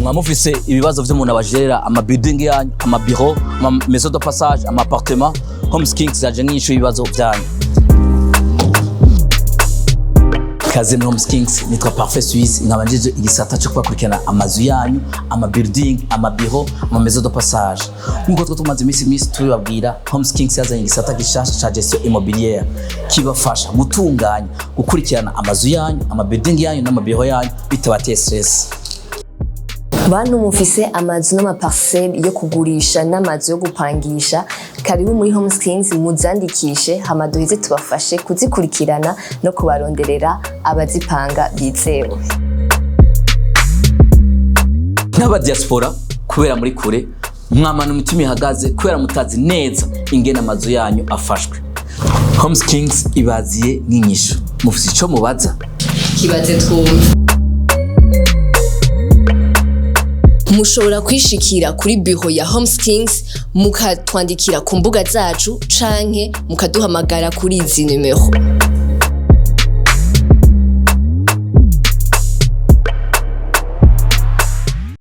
Mwamufise ibibazo vy'umuntu abajerera ama building yanyu, ama bureau, ama maison de passage, ama appartement, Homes Kings yaje nk'inyishu y'ibibazo vyanyu. Kaze muri Homes Kings, nitwa Parfait Suisse, nkaba njeje igisata cyo kubakurikirana amazu yanyu, ama building, ama bureau, ama maison de passage. Nkuko twe tumaze iminsi tubibabwira, Homes Kings yazanye igisata gishasha ca gestion immobilière kibafasha gutunganya, gukurikirana amazu yanyu, ama building yanyu n'ama bureau yanyu bitabateye stress. Bantu mufise amazu n'amaparcelle yo kugurisha n'amazu yo gupangisha, karibu muri Homes Kings muzandikishe, hama duheze tubafashe kuzikurikirana no kubaronderera abazipanga bizewe. N'aba diaspora, kubera muri kure mwamana imitima ihagaze kubera mutazi neza ingene amazu yanyu afashwe, Homes Kings ibaziye nk'inyishu. Mufise ico mubaza? Kibaze twumve. Mushobora kwishikira kuri biro ya Homes Kings, mukatwandikira ku mbuga zacu canke mukaduhamagara kuri izi nimero.